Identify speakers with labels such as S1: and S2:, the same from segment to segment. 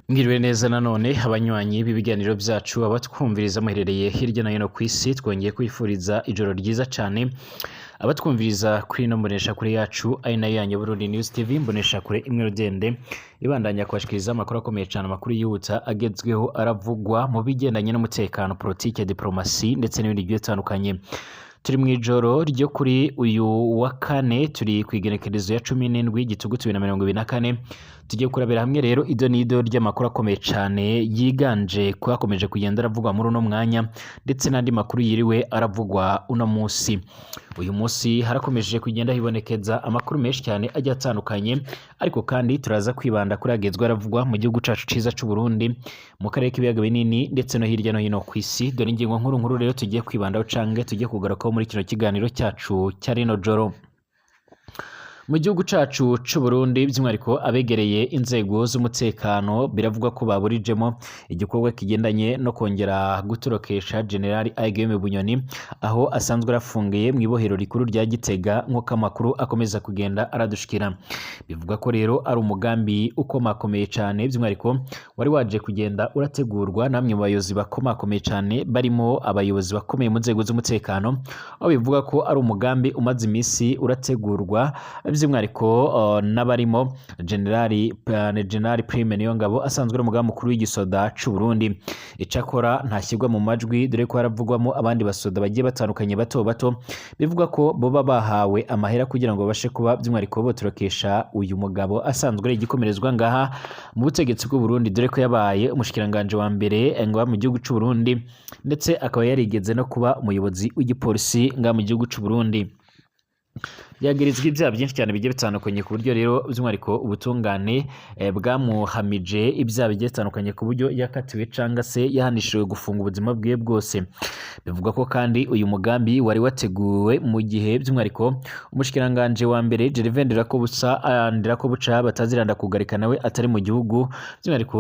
S1: Mwiriwe neza nanone abanywanyi b'ibiganiro byacu, abatwumviriza muherereye hirya no hino ku isi. Twongeye kwifuriza ijoro ryiza cyane abatwumviriza kuri ino mboneshakure yacu, ari nayo yanyu Burundi News TV, mboneshakure imwe rudende ibandanya kubashikiriza amakuru akomeye cyane, amakuru yihuta agezweho aravugwa mu bigendanye n'umutekano, politike, diplomasi ndetse n'ibindi bigiye bitandukanye. Turi mu ijoro ryo kuri uyu wa kane, turi ku igenekerezo ya 17 Gitugutu 2024. Tugiye kurabira hamwe rero ido n'ido ry'amakuru akomeye cyane yiganje ko akomeje kugenda aravugwa muri uno mwanya, ndetse n'andi makuru yiriwe aravugwa uno munsi. Uyu munsi harakomeje kugenda hibonekeza amakuru menshi cyane agiye atandukanye, ariko kandi turaza kwibanda kuri agezwa aravugwa mu gihugu cacu ciza c'u Burundi, mu karere k'ibiyaga binini ndetse no hirya no hino ku isi. Dore ingingo nkuru nkuru rero tugiye kwibandaho canke tugiye kugarukaho muri kino kiganiro cyacu cya rino joro. Mu gihugu cacu c'u Burundi, by'umwihariko abegereye inzego z'umutekano, biravugwa ko baburijemo igikorwa kigendanye no kongera gutorokesha General Guillaume Bunyoni, aho asanzwe arafungiye mu ibohero rikuru rya Gitega, nk'uko amakuru akomeza kugenda aradushikira. Bivuga ko rero ari umugambi ukomakomeye cyane, by'umwihariko wari waje kugenda urategurwa namwe mu bayobozi bakomakomeye cyane, barimo abayobozi bakomeye mu nzego z'umutekano, aho bivuga ko ari umugambi umaze iminsi urategurwa, by'umwihariko n'abarimo General Prime Niyongabo, asanzwe ari umugaba mukuru w'igisoda c'u Burundi. Icakora ntashyirwa mu majwi, dore ko haravugwamo abandi basoda bagiye batandukanye bato bato, bivuga ko boba bahawe amahera kugira ngo babashe kuba by'umwihariko botorokesha uyu mugabo asanzwe ari igikomerezwa ngaha mu butegetsi bw'u Burundi, dore ko yabaye umushikiranganje wa mbere ngaha mu gihugu c'u Burundi, ndetse akaba yarigeze no kuba umuyobozi w'igipolisi ngaha mu gihugu c'u Burundi. Yagirizwa ibyaha byinshi cyane bigiye bitandukanye, ku buryo rero by'umwihariko ubutungane bwamuhamije ibyaha bigiye bitandukanye, ku buryo yakatiwe cyangwa se yahanishijwe gufunga ubuzima bwiwe bwose. Bivugwa ko kandi uyu mugambi wari wateguwe mu gihe by'umwihariko umushikiranganje wa mbere Gervais Ndirakobuca bataziranda kugarika nawe atari mu gihugu, by'umwihariko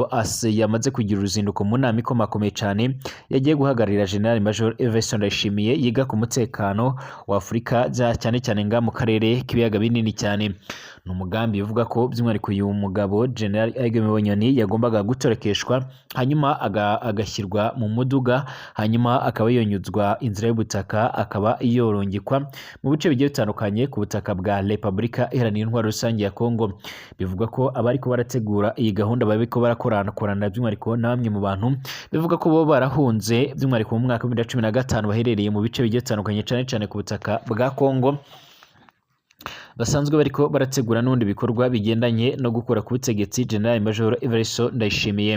S1: yamaze kugira uruzinduko mu nama ikomakomeye cyane yagiye guhagararira General Major Evariste Ndayishimiye, yiga ku mutekano wa Afurika, cyane cyane nga mu karere k'ibiyaga binini cyane. Ni umugambi uvuga ko by'umwihariko uyu mugabo General Guillaume Bunyoni yagombaga gutorekeshwa, hanyuma agashyirwa mu muduga, hanyuma akaba yonyuzwa inzira y'ubutaka, akaba yorongekwa mu bice bigiye bitandukanye ku butaka bwa Repubulika Iharanira Intwaro Rusange ya Kongo. Bivugwa ko abariko barategura iyi gahunda bariko barakorana by'umwihariko na bamwe mu bantu bivuga ko bo barahunze, by'umwihariko mu mwaka wa 2015, baherereye mu bice bigiye bitandukanye, cyane cyane ku butaka bwa Kongo, basanzwe bariko barategura n'ubundi bikorwa bigendanye no gukora ku butegetsi General Major Evariste Ndayishimiye.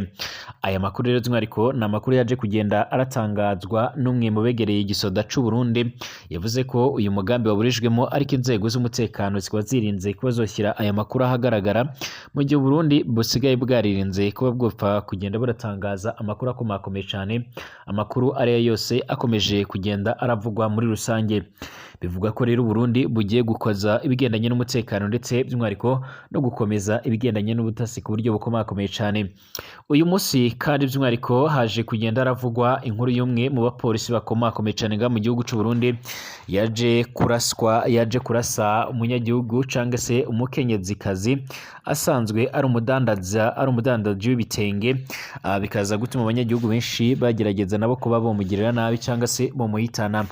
S1: Aya makuru rero by'umwihariko ni amakuru yaje kugenda aratangazwa n'umwe mu begereye igisoda c'u Burundi, yavuze ko uyu mugambi waburijwemo, ariko inzego z'umutekano zikaba zirinze kuba zoshyira aya makuru ahagaragara, mu gihe Burundi busigaye bwaririnze kuba bwopfa kugenda buratangaza amakuru akomakomeye cyane, amakuru ariyo yose akomeje kugenda aravugwa muri rusange. Bivuga ko rero Burundi bugiye gukoza ibigendanye n'umutekano, ndetse by'umwihariko no gukomeza ibigendanye n'ubutasi ku buryo bukomakomeye cyane. Uyu munsi kandi by'umwihariko haje kugenda haravugwa inkuru y'umwe mu bapolisi bakomakomeye cyane ngaha mu gihugu c'u Burundi yaje kuraswa, yaje kurasa umunyagihugu cyangwa se umukenyezikazi asanzwe ari umudandaza, ari umudandaji w'ibitenge, bikaza gutuma abanyagihugu benshi bagerageza nabo kuba bomugirira nabi cyangwa se bomuhitana.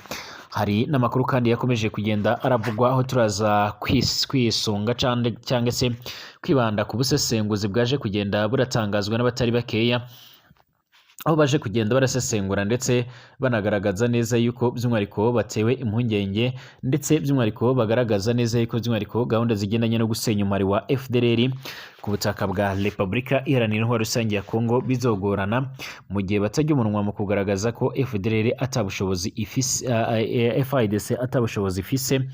S1: Hari n'amakuru kandi yakomeje kugenda aravugwa, aho turaza kwisunga cyangwa se kwibanda ku busesenguzi bwaje kugenda buratangazwa n'abatari bakeya, aho baje kugenda barasesengura ndetse banagaragaza neza yuko by'umwihariko batewe impungenge, ndetse by'umwihariko bagaragaza neza yuko by'umwihariko gahunda zigendanye no gusenya umubare wa FDLR ku butaka bwa Repubulika Iharanira Intwaro Rusange ya Kongo bizogorana, mu gihe batajya umunwa mu kugaragaza ko FDLR atabushobozi ifise, FARDC atabushobozi ifise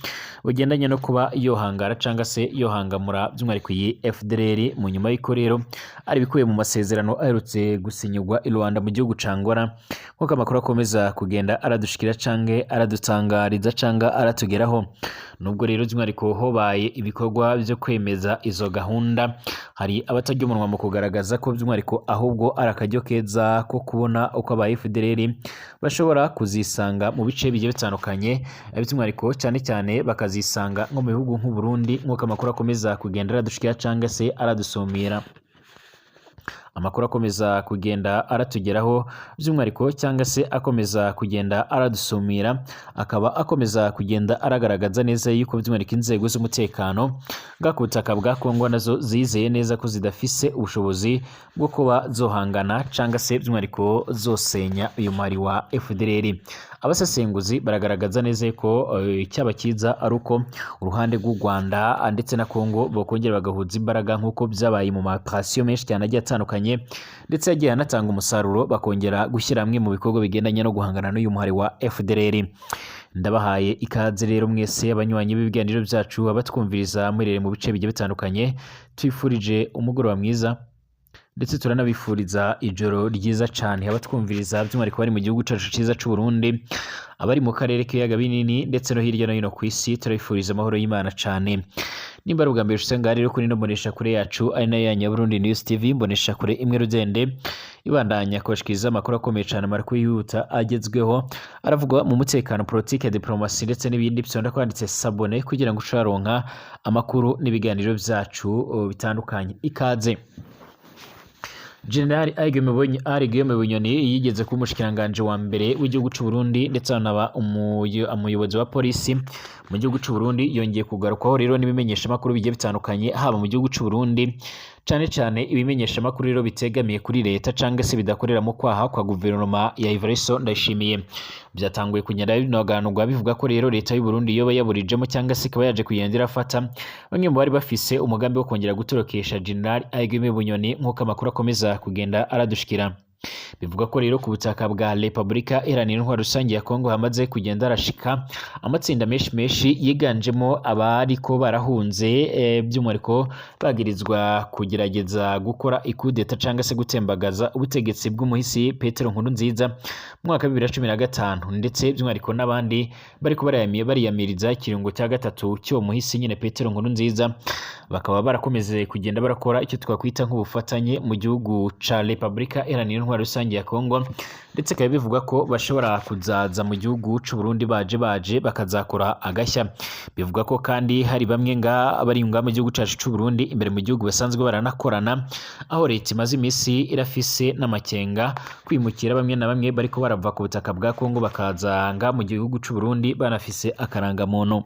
S1: bugendanye no kuba yohangara cyangwa se yohangamura by'umwihariko iyi FDLR, mu nyuma y'uko rero ari ibikubiye mu masezerano aherutse gusinyurwa i Rwanda mu gihugu ca Angola, nk'uko amakuru akomeza kugenda aradushikira canke aradutangariza canke aratugeraho. Nubwo rero by'umwihariko hobaye ibikorwa byo kwemeza izo gahunda, hari abatarya umunwa mu kugaragaza ko by'umwihariko ahubwo ari akaryo keza ko kubona uko aba FDLR bashobora kuzisanga mu bice bigiye bitandukanye, by'umwihariko cyane cyane bakazisanga nko mu bihugu nk'u Burundi, nk'uko amakuru akomeza kugenda aradushikira cyangwa se aradusumira. Amakuru akomeza kugenda aratugeraho by'umwihariko cyangwa se akomeza kugenda aradusumira, akaba akomeza kugenda aragaragaza neza yuko by'umwihariko inzego z'umutekano bwa ku butaka bwa Kongo nazo zizeye neza ko zidafise ubushobozi bwo kuba zohangana cyangwa se by'umwihariko zosenya uyu mwari wa FDLR. Abasesenguzi baragaragaza neza ko icyaba cyiza ari uko uruhande rw'u Rwanda ndetse na Kongo bokongera bagahuza imbaraga nk'uko byabaye mu ma operation menshi cyane agiye atandukanye, ndetse yagiye anatanga umusaruro, bakongera gushyira hamwe mu bikorwa bigendanye no guhangana n'uyu muhari wa FDLR. Ndabahaye ikaze rero mwese abanywanyi b'ibiganiro byacu, abatwumviriza muherereye mu bice bigiye bitandukanye. Twifurije umugoroba mwiza, ndetse turanabifuriza ijoro ryiza cyane abatwumviriza by'umwihariko bari mu gihugu cyacu cyiza cy'u Burundi, abari mu karere k'ibiyaga binini ndetse no hirya no hino ku isi. Turabifuriza amahoro y'Imana cyane. Nimba ari ubwa mbere usanga rero kuri ino mbonesha kure yacu, ari nayo ya Nyaburundi News TV, mbonesha kure imwe rugende ibandanya kubashikiriza amakuru akomeye cyane, amakuru yihuta agezweho aravugwa mu mutekano, politike, diplomasi ndetse n'ibindi. Byonda kwanditse s'abonner kugira ngo usharonka amakuru n'ibiganiro byacu bitandukanye. Ikaze. General Guillaume Bunyoni yigeze kuba umushikiranganje wa mbere w'igihugu cy'u Burundi, ndetse anaba umuyobozi wa polisi mu gihugu cy'u Burundi, yongeye kugarukwaho rero n'ibimenyeshamakuru bigiye bitandukanye, haba mu gihugu cy'u Burundi, cyane cyane ibimenyeshamakuru rero bitegamiye kuri leta cyangwa se bidakorera mu kwaha kwa guverinoma ya Evariste Ndayishimiye. Byatanguye kugenda binoganurwa bivuga ko rero leta y'u Burundi yoba yaburijemo cyangwa se ikaba yaje kugenda irafata bamwe mu bari bafise umugambi wo kongera gutorokesha General Guillaume Bunyoni. Nk'uko amakuru akomeza kugenda aradushikira, bivuga ko rero ku butaka bwa Repubulika Iharanira Intwaro Rusange ya Kongo hamaze kugenda harashika amatsinda menshi menshi yiganjemo abariko barahunze, by'umwihariko bagirizwa kugerageza gukora ikudeta cyangwa se gutembagaza ubutegetsi bw'umuhisi Petero Nkurunziza mu mwaka wa 2015, ndetse by'umwihariko n'abandi bariko bariyamiriza ikirungo cya gatatu cy'uwo muhisi nyine Petero Nkurunziza, bakaba barakomeze kugenda barakora icyo twakwita nk'ubufatanye mu gihugu ca Repubulika Iharanira Intwaro Rusange ya Kongo, ndetse bikaba bivugwa ko bashobora kuzaza mu gihugu c'u Burundi baje bakazakora agashya. Bivugwa ko kandi hari bamwe nga bari nga mu gihugu cacu c'u Burundi, imbere mu gihugu basanzwe baranakorana, aho leta imaze iminsi irafise n'amakenga kwimukira bamwe na bamwe bariko barava ku butaka bwa Kongo bakaza nga mu gihugu c'u Burundi banafise akarangamuntu.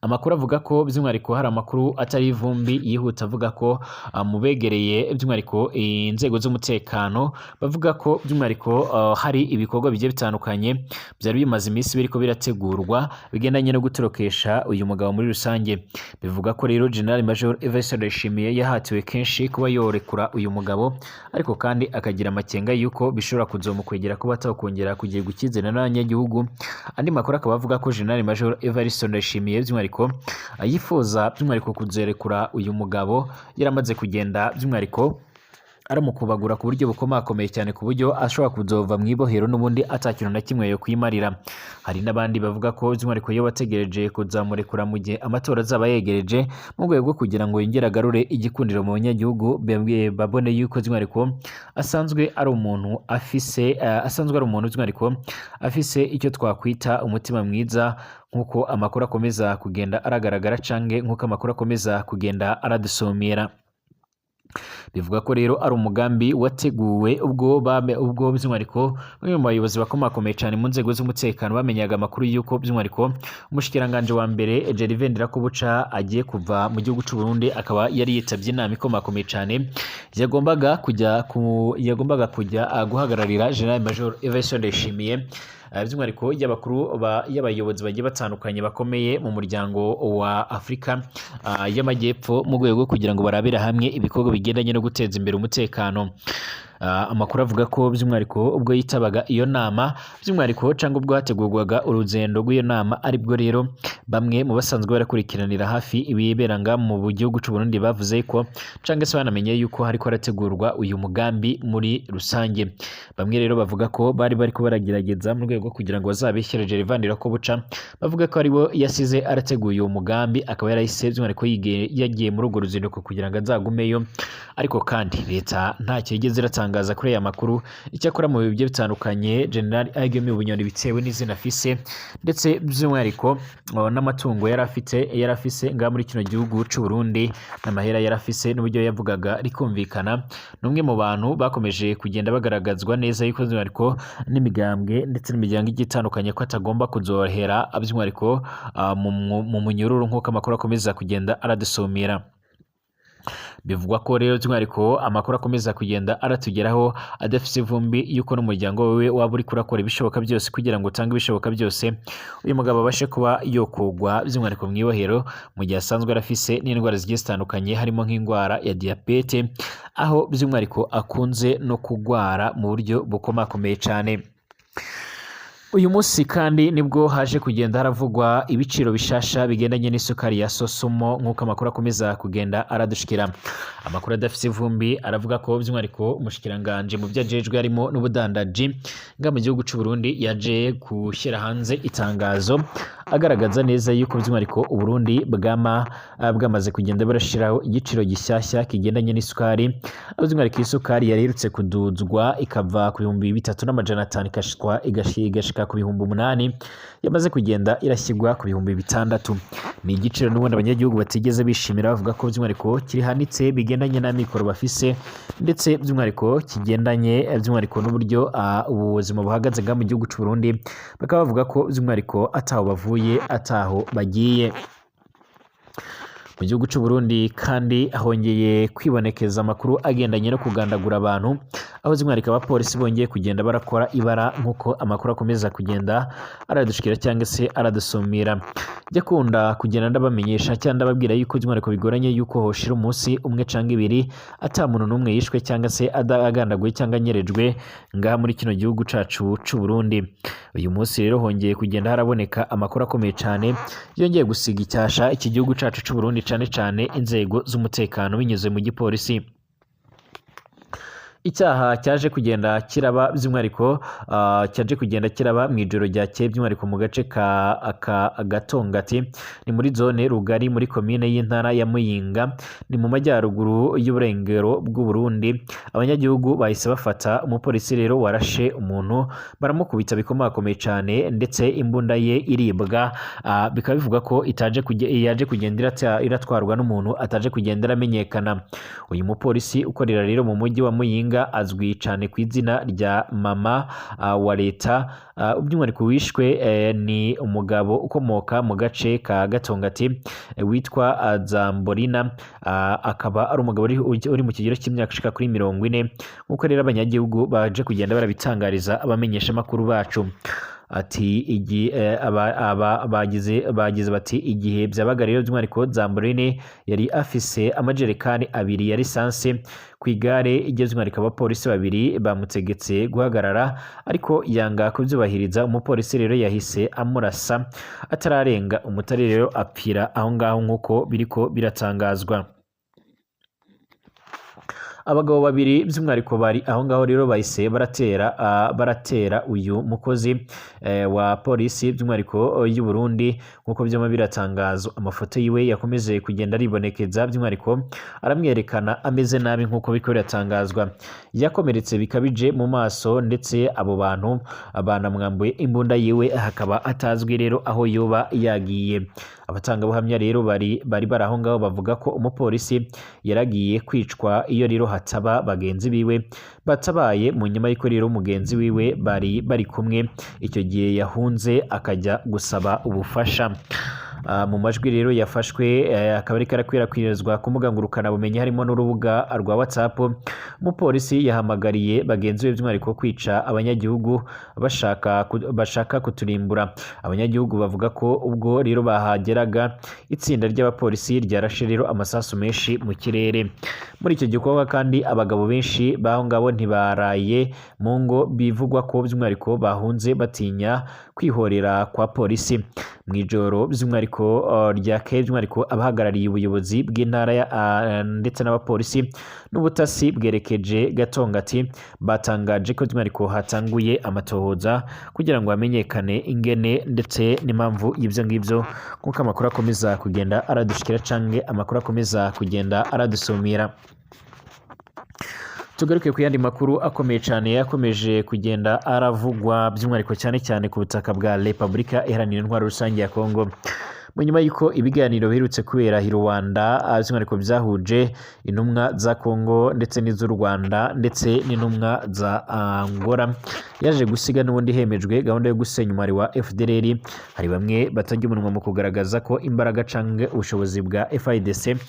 S1: Amakuru avuga ko by'umwihariko hari amakuru atari ivumbi yihuta avuga ko mu begereye by'umwihariko inzego z'umutekano bavuga ko by'umwihariko hari ibikorwa bigiye bitandukanye byari bimaze iminsi biriko birategurwa bigendanye no gutorokesha uyu mugabo muri rusange. Bivuga ko rero General Major Evariste Ndayishimiye yahatiwe kenshi kuba yorekura uyu mugabo, ariko kandi akagira amakenga yuko bishobora kuzomukwegera kuba atakongera kugirirwa icyizere n'abanyagihugu. Andi makuru akaba avuga ko General Major Evariste Ndayishimiye by'umwihariko yifuza by'umwihariko kuzerekura uyu mugabo yaramaze kugenda by'umwihariko aramukubagura ku buryo bukomakomeye cyane, ku buryo ashobora kuzova mu ibohero n'ubundi atakintu na kimwe yo kwimarira. Hari n'abandi bavuga ko by'umwihariko iyo bategereje kuzamurekura mu gihe amatora azaba yegereje, mu rwego rwo kugira ngo yongere agarure igikundiro mu banyagihugu, babone yuko by'umwihariko asanzwe ari umuntu afise asanzwe ari umuntu by'umwihariko afise icyo twakwita umutima mwiza, nk'uko amakuru akomeza kugenda aragaragara canke nk'uko amakuru akomeza kugenda aradusomera. Bivuga ko rero ari umugambi wateguwe ubwo by'umwihariko bamwe mu bayobozi bakomakomeye cyane mu nzego z'umutekano bamenyaga amakuru y'uko by'umwihariko umushikiranganje wa mbere Gervais Ndirakobuca agiye kuva mu gihugu cy'u Burundi, akaba yari yitabye inama ikomakomeye cyane yagombaga kujya guhagararira General Major Evariste Ndayishimiye, by'umwihariko y'abakuru y'abayobozi bagiye batandukanye bakomeye mu muryango wa Afurika y'Amajyepfo, mu rwego rwo kugira ngo barabire hamwe ibikorwa bigendanye no guteza imbere umutekano. Amakuru avuga ko by'umwihariko ubwo yitabaga iyo nama by'umwihariko cyangwa ubwo hategurwaga urugendo rw'iyo nama, aribwo rero bamwe mu basanzwe barakurikiranira hafi ibiberanga mu gihugu cy'u Burundi bavuze ko cyangwa se banamenye yuko hariko harategurwa uyu mugambi muri rusange. Bamwe rero bavuga ko bari baragerageza mu rwego rwo kugira ngo bazabeshyere Gervais Ndirakobuca, bavuga ko aribo yasize arateguye uwo mugambi, akaba yarahise by'umwihariko yagiye muri urwo ruzinduko kugira ngo azagumeyo, ariko kandi leta ntacyo yigeze iratangaza. aratangaza kuri aya makuru. Icyakora mu bihe bigiye bitandukanye, General Alain Bunyoni, bitewe n'izina afise ndetse by'umwihariko n'amatungo yari afite, yari afise ngaha muri kino gihugu c'u Burundi, n'amahera yari afise n'uburyo yavugaga rikumvikana, ni umwe mu bantu bakomeje kugenda bagaragazwa neza yuko by'umwihariko n'imigambwe ndetse n'imiryango igiye itandukanye ko atagomba kuzohera by'umwihariko mu munyururu, nk'uko amakuru akomeza kugenda aradusumira. Bivugwa ko rero by'umwihariko amakuru akomeza kugenda aratugeraho adafise ivumbi yuko n'umuryango wiwe waba uriko urakora ibishoboka byose kugira ngo utange ibishoboka byose uyu mugabo abashe kuba yokugwa by'umwihariko mu ibohero, mu gihe asanzwe arafise n'indwara zigiye zitandukanye, harimo nk'indwara ya diyabete, aho by'umwihariko akunze no kugwara mu buryo bukomakomeye cane. Uyu munsi kandi nibwo haje kugenda haravugwa ibiciro bishasha bigendanye n'isukari ya Sosumo, nk'uko amakuru akomeza kugenda aradushikira. Amakuru adafise ivumbi aravuga ko by'umwihariko umushikiranganji mu byo ajejwe harimo n'ubudandaji nga mu gihugu c'u Burundi yaje gushyira hanze itangazo agaragaza neza yuko by'umwihariko Uburundi bwama bwamaze kugenda burashiraho igiciro gishyashya kigendanye n'isukari, aho by'umwihariko isukari yari iherutse kuduzwa ikava ku 3500 igashika ku 8000, yamaze kugenda irashyirwa ku 6000. Ni igiciro n'ubundi abanyagihugu batigeze bishimira, bavuga ko by'umwihariko kirihanitse bigendanye n'amikoro bafise, ndetse by'umwihariko kigendanye by'umwihariko n'uburyo ubuzima buhagaze ngaha mu gihugu c'u Burundi. Bakaba bavuga ko by'umwihariko ataho bavuye ataho bagiye. Mu gihugu c'u Burundi kandi hongeye kwibonekeza amakuru agendanye no kugandagura abantu, aho by'umwihariko abapolisi bongeye kugenda barakora ibara, nk'uko amakuru akomeza kugenda aradushikira cyangwa se aradusumira. Jya kunda kugenda ndabamenyesha cyangwa ndababwira yuko by'umwihariko bigoranye yuko hoshira umunsi umwe canke ibiri ata muntu n'umwe yishwe cyangwa se agandaguye cyangwa anyerejwe ngaha muri kino gihugu cacu c'u Burundi. Uyu munsi rero hongeye kugenda haraboneka amakuru akomeye cane yongeye gusiga icyasha iki gihugu cacu c'u Burundi, cane cane inzego z'umutekano binyuze mu gipolisi. Icyaha cyaje kugenda kiraba by'umwihariko cyaje kugenda kiraba mu ijoro ryakeye, by'umwihariko mu gace ka Gatongati, ni muri zone Rugari, muri komine y'intara ya Muyinga, ni mu majyaruguru y'uburengero bw'u Burundi. Abanyagihugu bahise bafata umupolisi rero warashe umuntu, baramukubita bikomakomeye cyane, ndetse imbunda ye iribwa. Bikaba bivugwa ko itaje yaje kugenda iratwarwa n'umuntu ataje kugenda iramenyekana. Uyu mupolisi ukorera rero mu mujyi wa Muyinga azwi cyane ku izina rya Mama wa Leta. By'umwihariko wishwe ni umugabo ukomoka mu gace ka Gatongati, witwa Zamborina, akaba ari umugabo uri mu kigero cy'imyaka ishika kuri 40, nk'uko rero abanyagihugu baje kugenda barabitangariza abamenyeshamakuru bacu. Ati aba bagize bati: "Igihe byabaga rero, by'umwihariko Zamborine yari afise amajerekani abiri ya lisansi ku igare igeze, by'umwihariko abapolisi babiri bamutegetse guhagarara ariko yanga kubyubahiriza. Umupolisi rero yahise amurasa atararenga umutare, rero apfira aho ngaho, nk'uko biriko biratangazwa." Abagabo babiri by'umwihariko bari aho ngaho rero bahise baratera uyu mukozi wa polisi by'umwihariko y'u Burundi, nk'uko byama biratangazwa. Amafoto yiwe yakomeje kugenda aribonekeza, by'umwihariko aramwerekana ameze nabi, nk'uko biriko biratangazwa, yakomeretse bikabije mu maso, ndetse abo bantu banamwambuye imbunda yiwe, hakaba atazwi rero aho yoba yagiye. Abatangabuhamya rero bari aho ngaho bavuga ko umupolisi yaragiye kwicwa iyo rero hataba bagenzi biwe batabaye, mu nyuma y'uko rero mugenzi wiwe bari bari kumwe icyo gihe yahunze akajya gusaba ubufasha. Mu majwi rero yafashwe akaba ariko arakwirakwizwa ku mbuga ngurukanabumenyi, harimo n'urubuga rwa WhatsApp, umupolisi yahamagariye bagenzi be by'umwihariko kwica abanyagihugu bashaka kuturimbura. Abanyagihugu bavuga ko ubwo rero bahageraga, itsinda ry'abapolisi ryarashe rero amasasu menshi mu kirere. Muri icyo gikorwa kandi abagabo benshi b'aho ngabo ntibaraye mu ngo, bivugwa ko by'umwihariko bahunze batinya kwihorera kwa polisi. Mu ijoro by'umwihariko ryakeye, by'umwihariko abahagarariye ubuyobozi bw'intara ndetse n'abapolisi n'ubutasi bwerekeje Gatongati batangaje ko by'umwihariko hatanguye amatohoza kugira ngo hamenyekane ingene ndetse n'impamvu y'ibyo ngibyo, nk'uko amakuru akomeza kugenda aradushikira canke amakuru akomeza kugenda aradusumira. Tugaruke ku yandi makuru akomeye cyane yakomeje kugenda aravugwa, by'umwihariko cyane cyane ku butaka bwa Repubulika Iharanira Intwaro Rusange ya Kongo, mu nyuma y'uko ibiganiro biherutse kubera i Rwanda, by'umwihariko byahuje intumwa za Kongo ndetse n'iz'u Rwanda ndetse n'intumwa za Angola, yaje gusiga n'ubundi hemejwe gahunda yo gusenya umubare wa FDLR. Hari bamwe batajya umunwa mu kugaragaza ko imbaraga canke ubushobozi bwa FARDC,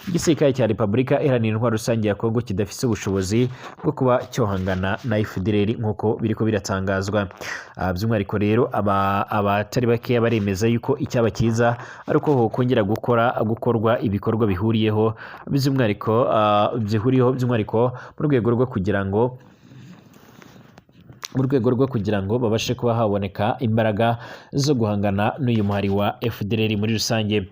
S1: igisirikare cya Repubulika Iharanira Intwaro Rusange ya Kongo, kidafise ubushobozi bwo kuba cyohangana na FDLR nk'uko biriko biratangazwa. By'umwihariko rero abatari bakeya baremeza yuko icyaba cyiza ari uko hokongera gukorwa ibikorwa bihuriyeho, by'umwihariko by'umwihariko mu rwego rwo kugira ngo babashe kuba haboneka imbaraga zo guhangana n'uyu muhari wa FDLR muri rusange.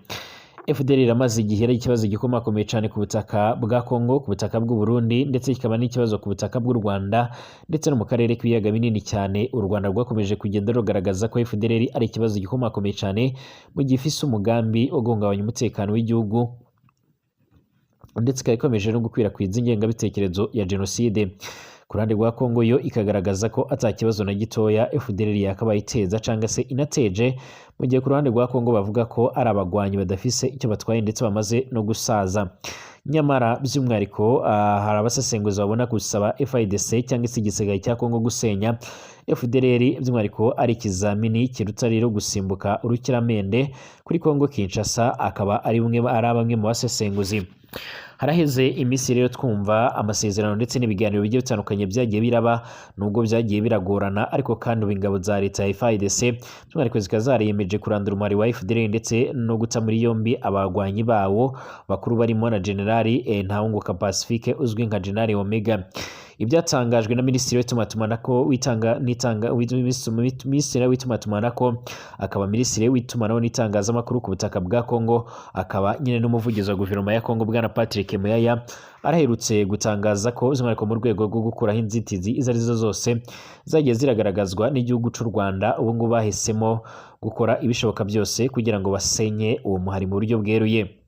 S1: FDLR iramaze igihe ari ikibazo gikomakomeye cyane ku butaka bwa Kongo, ku butaka bw'u Burundi, ndetse kikaba n'ikibazo ku butaka bw'u Rwanda ndetse no mu karere k'ibiyaga binini cyane. U Rwanda rwakomeje kugenda rugaragaza ko FDLR ari ikibazo gikomakomeye cyane mu gihe ifise umugambi wo guhungabanya umutekano w'igihugu, ndetse ikaba ikomeje no gukwirakwiza ingengabitekerezo ya jenoside. Ku ruhande rwa Kongo, yo ikagaragaza ko ata kibazo na gitoya FDLR yakabaye iteza cyangwa se inateje, mu gihe ku ruhande rwa Kongo bavuga ko ari abagwanyi badafise icyo batwaye ndetse bamaze no gusaza. Nyamara by'umwihariko hari abasesenguzi babona gusaba FARDC cyangwa se igisirikare cya Kongo gusenya FDLR by'umwihariko ari ikizamini kiruta rero gusimbuka urukiramende kuri Kongo Kinshasa, akaba ari bamwe mu basesenguzi. Haraheze iminsi rero twumva amasezerano ndetse n'ibiganiro bigiye bitandukanye byagiye biraba, nubwo byagiye biragorana, ariko kandi ubu ingabo za leta ya FARDC by'umwihariko zikaba zariyemeje kurandura umubare wa FDLR ndetse no guta muri yombi abarwanyi bawo bakuru barimo na Generali Ntawunguka Pacifique uzwi nka Generali Omega. Ibyatangajwe na minisitiri w'itumatumanako witanga n'itanga minisitiri w'itumatumanako akaba minisitiri w'itumanaho n'itangazamakuru ku butaka bwa Kongo, akaba nyine n'umuvugizi wa guverinoma ya Kongo, bwana Patrick Muyaya, araherutse gutangaza ko by'umwihariko mu rwego rwo gukuraho inzitizi izo arizo zose zagiye ziragaragazwa n'igihugu cy'u Rwanda, ubu ngubu bahisemo gukora ibishoboka byose kugira ngo basenye uwo muhari mu buryo bweruye.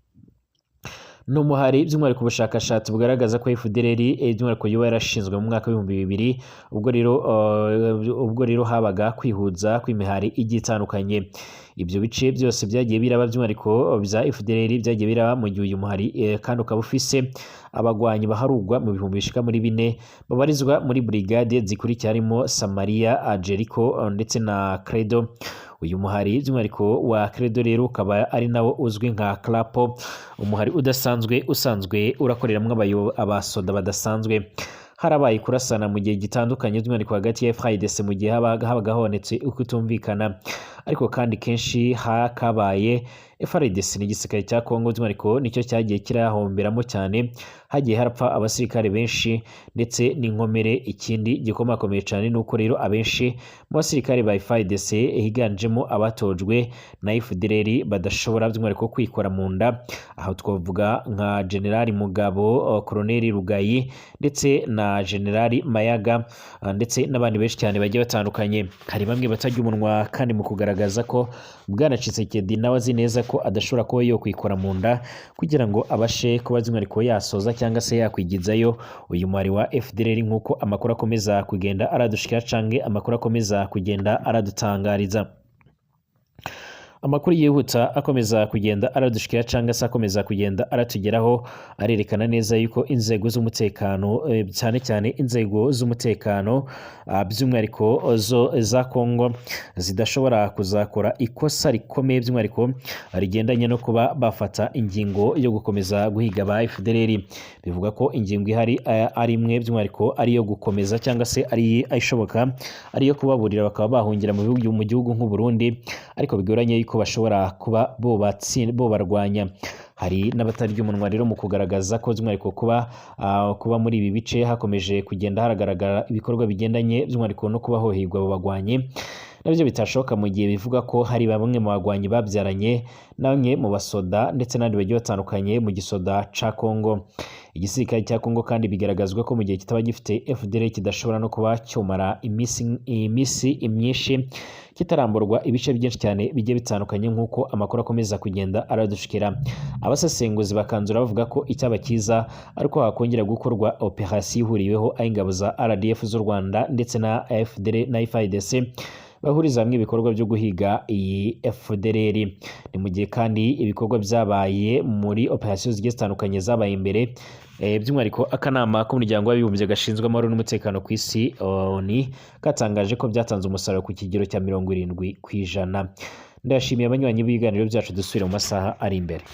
S1: Ni umuhari by'umwihariko ubushakashatsi bugaragaza ko FDLR by'umwihariko yoba yarashinzwe mu mwaka w'2000, ubwo rero habaga kwihuza kw'imihari igiye itandukanye. Ibyo bice byose byagiye biraba by'umwihariko bya FDLR byagiye biraba mu gihe uyu muhari kandi ukaba ufise abagwanyi baharugwa mu bihumbi bishika muri 4 babarizwa muri brigade zikurikira, harimo Samaria, Jericho ndetse na Credo. Uyu muhari by'umwihariko wa Credo rero ukaba ari nawo uzwi nka Clapo, umuhari udasanzwe usanzwe urakoreramo abasoda badasanzwe. Harabaye kurasana mu gihe gitandukanye, by'umwihariko hagati ya FARDC, mu gihe habaga habonetse ukutumvikana, ariko kandi kenshi hakabaye FARDC n'igisirikare cya Kongo by'umwihariko nicyo cyagiye kirahomberamo cyane, hagiye harapfa abasirikare benshi ndetse n'inkomere. Ikindi gikomakomeye cyane ni uko rero abenshi mu basirikare ba FARDC higanjemo abatojwe na FDLR badashobora by'umwihariko kwikora mu nda. Aho twavuga nka General Mugabo, Colonel Rugayi ndetse na General Mayaga ndetse n'abandi benshi cyane bagiye batandukanye. Hari bamwe batajya umunwa kandi mu kugaragaza ko Bwana Tshisekedi nawe azi neza ko adashobora kuba yokwikora mu nda kugira ngo abashe kuba by'umwihariko yasoza cyangwa se yakwigizayo uyu muhari wa FDLR, nk'uko amakuru akomeza kugenda aradushikira canke amakuru akomeza kugenda aradutangariza. Amakuru yihuta akomeza kugenda aradushikira cyangwa se akomeza kugenda aratugeraho arerekana neza yuko inzego z'umutekano, cyane cyane inzego z'umutekano by'umwihariko zo za Kongo, zidashobora kuzakora ikosa rikomeye by'umwihariko rigendanye no kuba bafata ingingo yo gukomeza guhiga ba FDLR. Bivuga ko ingingo ihari ari imwe, by'umwihariko ari iyo gukomeza cyangwa se ari ishoboka ari iyo kubaburira bakaba bahungira mu gihugu nk'u Burundi, ariko bigoranye yuko bashobora kuba bo barwanya. Hari n'abatarya umunwa rero mu kugaragaza ko by'umwihariko kuba muri ibi bice hakomeje kugenda haragaragara ibikorwa bigendanye by'umwihariko no kuba hohigwa abo bagwanyi, na cyane cyane ko hari n'abakomeje kugenda baragaragaza ko nabyo bitashoboka mu gihe bivuga ko hari bamwe mu bagwanyi babyaranye na bamwe mu basoda ndetse n'abandi bagiye batandukanye mu gisoda ca Kongo. Igisirikare cya Kongo kandi bigaragazwa ko mu gihe kitaba gifite FDLR kidashobora no kuba cyomara iminsi myinshi kitaramburwa ibice byinshi cyane bigiye bitandukanye, nk'uko amakuru akomeza kugenda aradushikira. Abasesenguzi bakanzura bavuga ko icyaba cyiza ariko hakongera gukorwa operasiyo ihuriweho, aho ingabo za RDF z'u Rwanda ndetse na FDLR na FARDC bahuriza hamwe ibikorwa byo guhiga iyi FDLR. Ni mu gihe kandi ibikorwa byabaye muri operasiyo zigiye zitandukanye zabaye imbere, by'umwihariko akanama k'umuryango w'abibumbye gashinzwe amahoro n'umutekano ku isi, ONU, katangaje ko byatanze umusaruro ku kigero cya 70%. Ndashimiye abanywanyi b'ibiganiro byacu, dusubire mu masaha ari imbere.